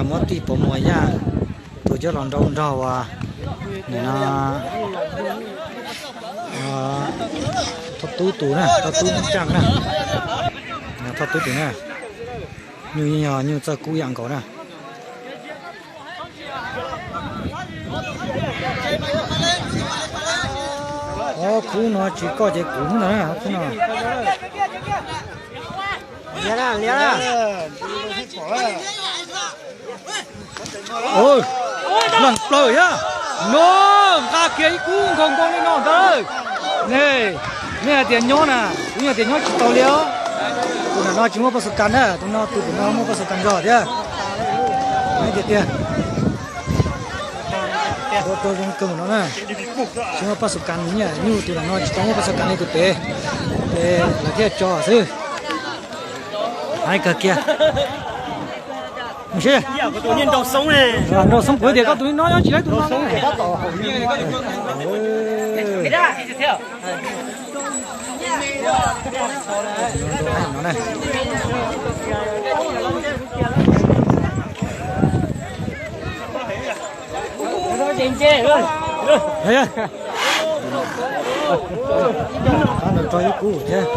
Muab tij Pov Muas Yaj tus coj los nrau nrog uas nim no Thoj Tub tus na, Thoj Tub Ntsaaj na, Thoj Tub tus na, nyuj yeej yog nyuj txawj kub yam nkaus na. Ob khub no tsis koj ces kuv ntag na, ob khub no. Leej plaws thiab no, nqa kiag ib kub nkaus nkaus li no ntag. Ne, nej hais tias nyob na, kuv yeej hais tias nyob tsis tau li os. Tus nram no tsis muaj paj xu kas na, tus no tus pem no muaj paj xu kas nrog thiab. Tiag tiag. Ua tau zoo kawg no na, tsis muaj paj xu kas, nyuj tus nram no tsis tau muaj paj xu kas li tus pem, ces lawv thiaj tso xwb. Hais kawg kiag. Nrau xoob kuv tias koj tus no nyob tsis laib tus no. Nws rau ib kub thiab.